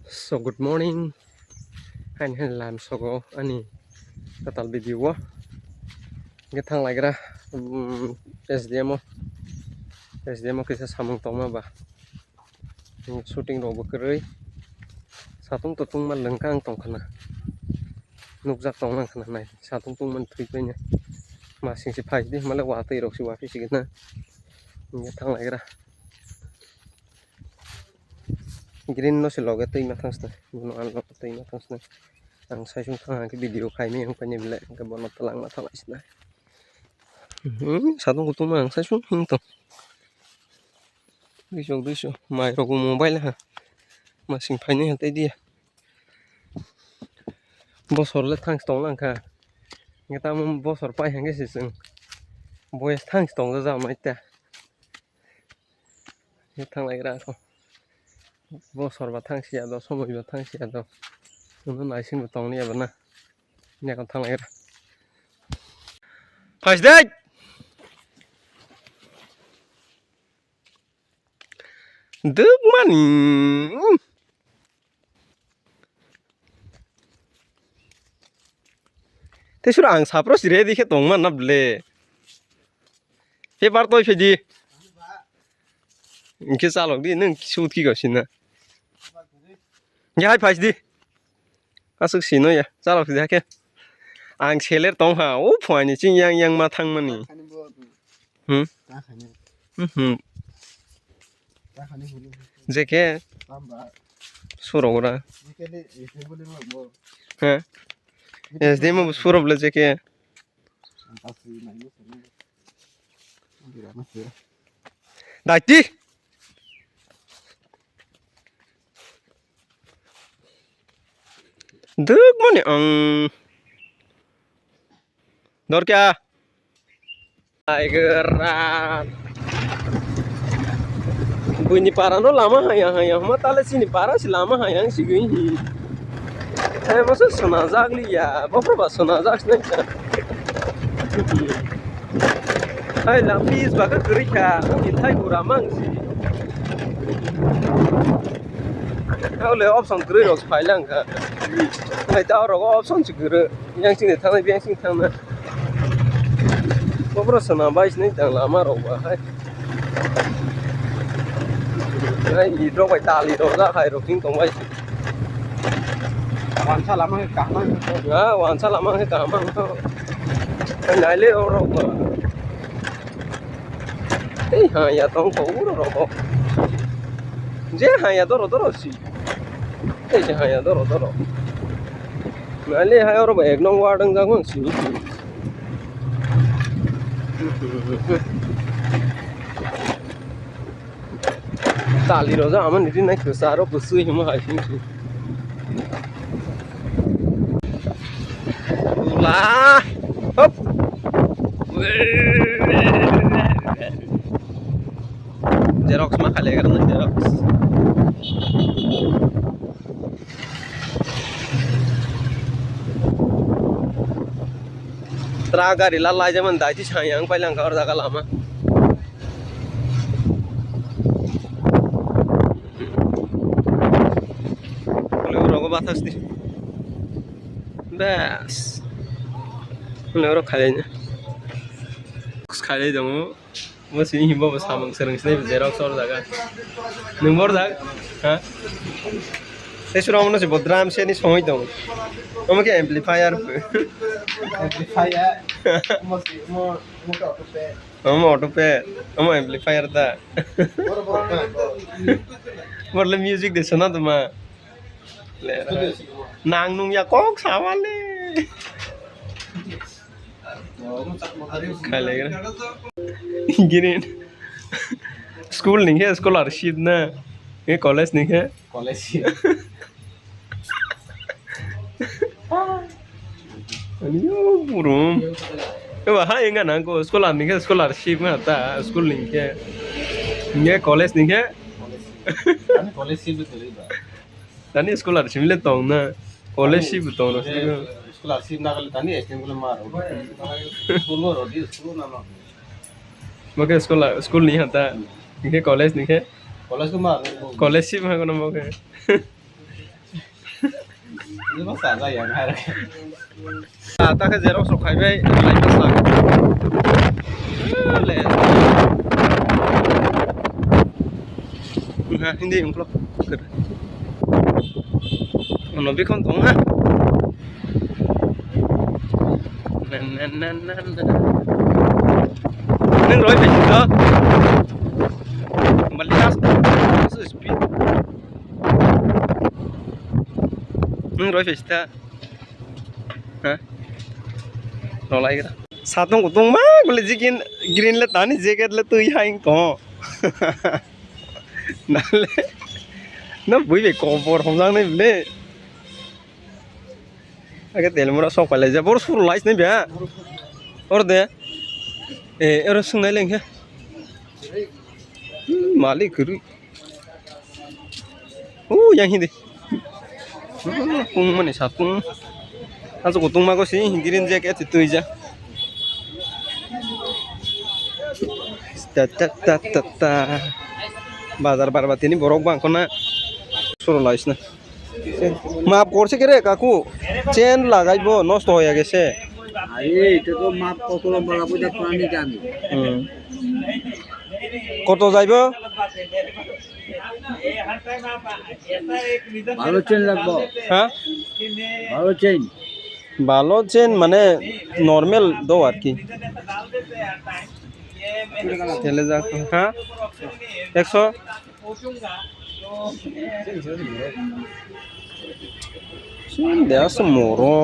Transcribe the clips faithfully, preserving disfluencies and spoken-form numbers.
So, good morning. Hain hain lam sogo ani katal video o. Ge thang lagra, um, S D M o. S D M o kisa samung tongma ba. Shooting rok bo kwrwi. Satung tutung ma lengkang tong khna. Nukjak tong lang khna nai. Satung tung man thwi paina. Ma sing si phai di male watwi rok si wa phi sigina. Ge thang lagra. Green no se loge twi ma thangsna. Bono ang loge twi ma thangsna. Ang saisung thang hang khe video khai mi ang paine belai hingke bono twlang ma thalai sina. Hmm, satung kutung ma ang saisung hing tong. Duisok, duisok. Mai rok bo mobile ha. Ma sing phaini ha tei dia. Bosor le thangs tong lang kha. Nge tamo bosor pai hang khe se chwng. Boyes thangs tong jak mai ta. Nge thang lai gra kho. Bosor ba thang siya do, somoi ba thang siya do. Chwngno naising bo tong liya bo na. Nge thang lai gra. Phai si dai. Duk mani. Te sura ang sapro si ready khe tong man na ble. Paper toi phai di. Hingke chalok di, nwng sut ki gosina. Hingke hai phai di. Aswk sino ya, chalok di hake. Ang seler tong ha, o phuaini ching yang yang ma thang mani. Hmm? Hmm. Jeke. Surok ora. He. S D M bo surok le jeke. Daiti. Duk mani ang. Dorkya. Ai gerak. Buini para no lama hayang hayang ma tale sini para si lama hayang sigui hi. Hai masa sona jak liya, bopro ba sona jak sinai. Hai lampi is baka kuri kha, ni thai gura mang si. Kau le option kuri rok phai lang kha. Hai ta rok option si kuri. Yang sing de thang, yang sing thang na. Bopro sona bai sini tang lama rok ba hai. Hai, i rok bai tali rok ja hai rok sing tong bai. Wansa lama khe kaham ang. Ha, wansa lama khe kaham ang to. Hai, nai le rok ba. Ei, ha, ya tong ko uro rok. Je ha, ya doro doro si. Ei, je ha, ya doro doro. Nai le hai oro ba ek nong ward ang jagong si. Tali roja ama niti nai kwsa aro bwswi himo hai sing si. Ula. Hop. Xerox ma khale gar na xerox. Truck gari la lai jaman dai ti sayang pai lang kar jaga lama. Rogo bathas di. Bas. Oro khalai na. Khalai dong. Bo sini himbo bo samung sereng sini xerox or jaga. Nung bor jak? Ha? Tei sura mono se bo drum set ni songoi tong. Omo khe amplifier. Amplifier. Mo si mo mo ka auto pe. Omo auto pe. Omo amplifier ta. Bor bor ka. Bor le music de sona tuma. Le. Nang nung ya kok sawale. Khailagra. Gini. School ni khe scholarship na. Khe college ni khe. College. Ani yo burum. Eba ha enga nang ko scholar ni khe scholarship na ta school ni khe. Nge college ni khe. Ani college si betul ba. Tani scholarship le tong na, college si bo tong na. Scholarship na kali tani S T M kali ma ro. School ro di school na ma. Bo khe scholar, school ni hata, ni khe college ni khe. College ko ma ro. College si ma kono bo khe. Ini masa aja ya, nggak ada. Ah, tak aja rok sok khai bai, lai masa. Le. Nggak, hindi ungklo. Ono bikon tong ha. Nan, nan, nan, nan, nan. Nang roi bai sita. Mali das. Speed. Nang roi bai sita. Ha? Rolai kira. Satung kutung ma gule jikin green le tani jacket le tui haing ko. Nale. Na bui be ko bor homjang ne bile. Age tel mura sok palai ja bor sur lais ne bia. Or de. E ero sungnai leng he. Hmm, malik kuru. Oh, yang hindi. Hmm, kung mani sa kung. Aso kutung ma ko si hindi rin je ke tui ja. Ta ta ta ta ta. Bazar barba tini borok bang kona. Sur lais na. Maaf korse kere kaku, chain lagaibo nosto hoya gese. আরে, এটা তো মাপ কত লম্বা লাগবে, এটা তো আমি জানি। Hmm. Koto jaibo? ভালো চেইন লাগবো। Ha? ভালো chain. Bhalo chain mane normal do ar ki. Tele ja, ha? Ekso? Sinde asa moro.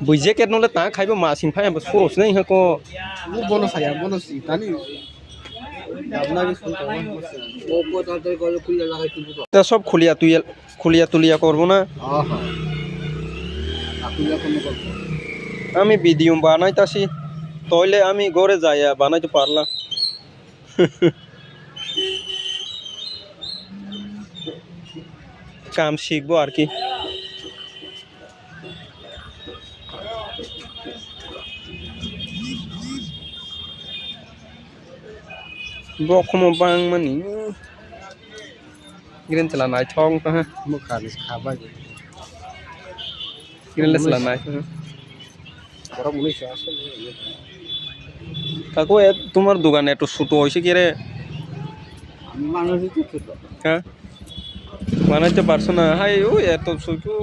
Bui jacket no le ta khaibo ma sing phai bo suro sinai ha ko. Bo bono saya, bono si tani. Dabna ge sun tong. Ta sob khulia tuyel. Khulia tulia korbo na? Aha. Akulia kono korbo. Ami video banai tasi. Toile ami gore jaya banai to parla. Kam sikbo ar ki. Bo khomo bangmani. Green chwla naithok wngkha. Bwkha ni kha bai. Green le chwla naithok. Borok mwnwi se aswk. Kako e, tomar dogan eto chuto hoise kere. Mano se chuto. Ha? Mano se parso na. Hai, o eto chuto.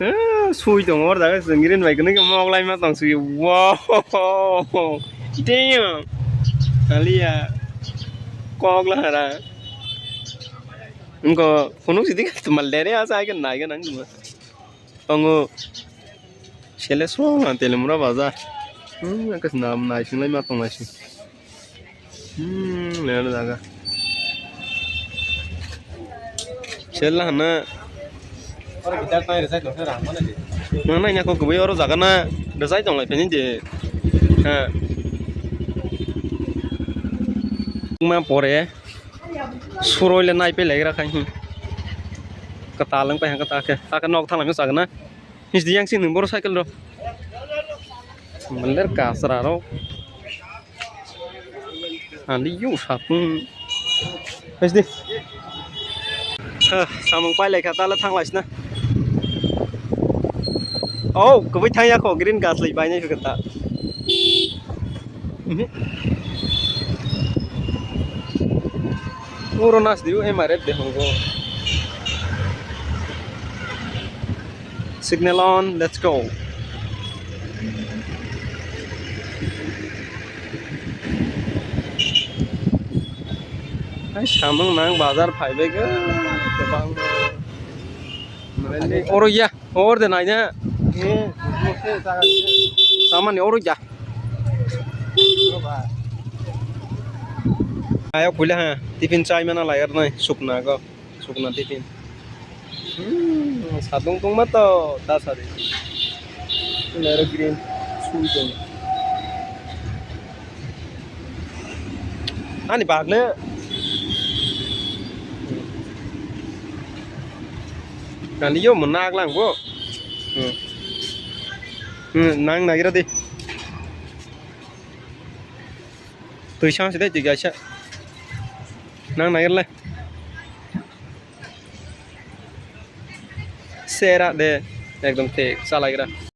Eh, sui tongo, o jaga chwng green bai kwrwngkhe moglai ma tong sui. Wow! Damn! Aliya. Kok lahara. Wngkha phunuk sidi ka tumal dere asa ai ka nai ka nang tuma. Tongo. Sele so ang telemura baza. Hmm, ka nam nai singlai ma tong nai sing. Hmm, lera jaga. Sella hana. Oro gitar tai rwchai tong khe rang mano de. Nang nai nako kubui oro jaga na rwchai tong lai phini de. Ha. Ma pore suroi le nai pe lai ra khai. Kata lang pai ha kata khe. Ta khe nok thalang jaga na. Nisi yang sini boro cycle ro. Meler kasra ro. Ani yu sapung. Pes di. Ha, samung pai lai kha, tala thang lai sina. Oh, kubui thang ya kho, green gas lai bai nai kho ta. Mhm. Oro nas diu M R F de hongo. Signal on, let's go. Hai samung nang bazar phai bai ga, kwbang. Oro ya, or de nai na. Samani oro ya. Ayo kuila ha, tiffin chai mana lai ar nai, sukna go. Sukna tiffin. Hmm, sadung tongma to ta sari. Nero green. Sui tong. Ani bag ne. Kali yo mo nak lang bo. Hmm. Hmm, nang nagira di. Twi sang si de twi kaisa. Nang nagir le. Sera de. Ekdom thik chalaigra.